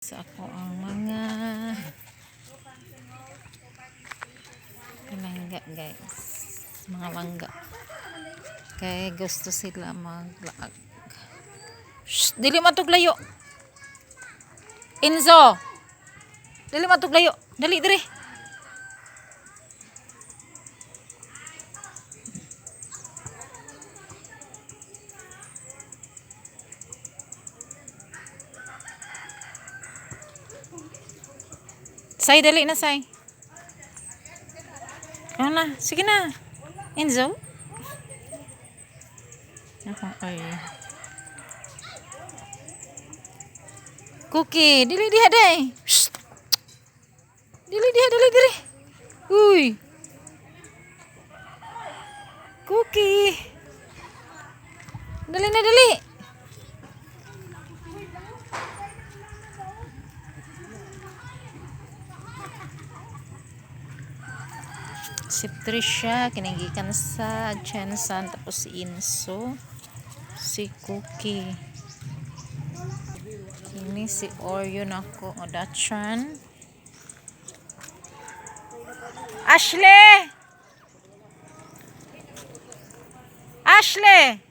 Sa ako ang mga palangga, guys. Mga mangga. Kaya gusto sila maglaag. Shh! Dili matuglayo. Enzo! Dili matuglayo. Dali dire. Say, dali na, Say. Ano na? Sige na. Enzo? Ako, ay. Cookie, dili diha day. Shh. Dili diha, dili diri. Uy. Cookie. Dali na, dali. Si Trisha, kinagikan sa Jensen, tapos si Inso, si Cookie. Kini si Oreo nako, o Dachan. Ashley! Ashley!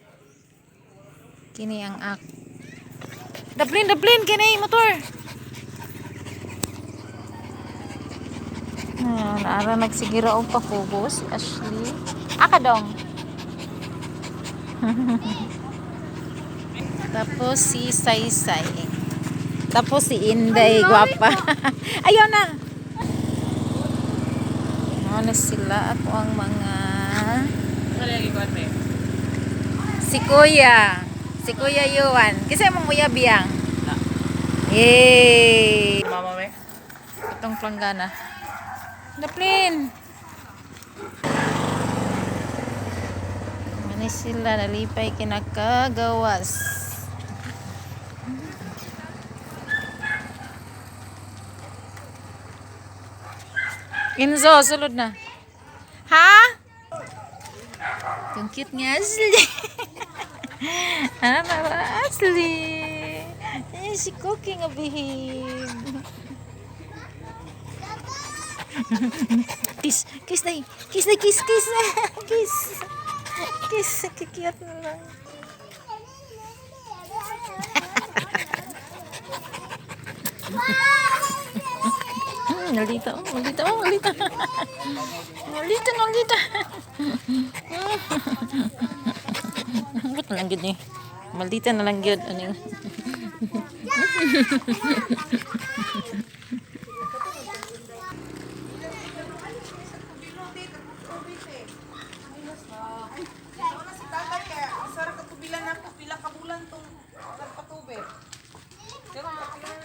Kini ang ak. Daplin, daplin, kini motor. Ah, naara nagsigira og pakubo si Ashley. Aka dong. Tapos si Saysay. Tapos si Inday, gwapa. Ayaw na. Ano na sila ako ang mga si Kuya. Si Kuya Yuan. Kasi mong Kuya Biyang. Yay! Mama me. Itong planggana. Daplin! Ano sila nalipay kinakagawas. Inzo, sulod na. Ha? Yung cute nga, Ashley. Ano na ba, Ashley? Eh, si Cookie nga bihig. Kiss, kiss na, kiss na, kiss, kiss, kiss. Kiss, kikiyat na lang. Nalita, oh, nalita, oh, nalita. Nalita, nalita. Ba't na lang yun eh? Maldita na lang yun. Ano yun? Wala si tatay kaya sara ka tubilan na ako pila ka bulan tong nagpatubig. Pero pila.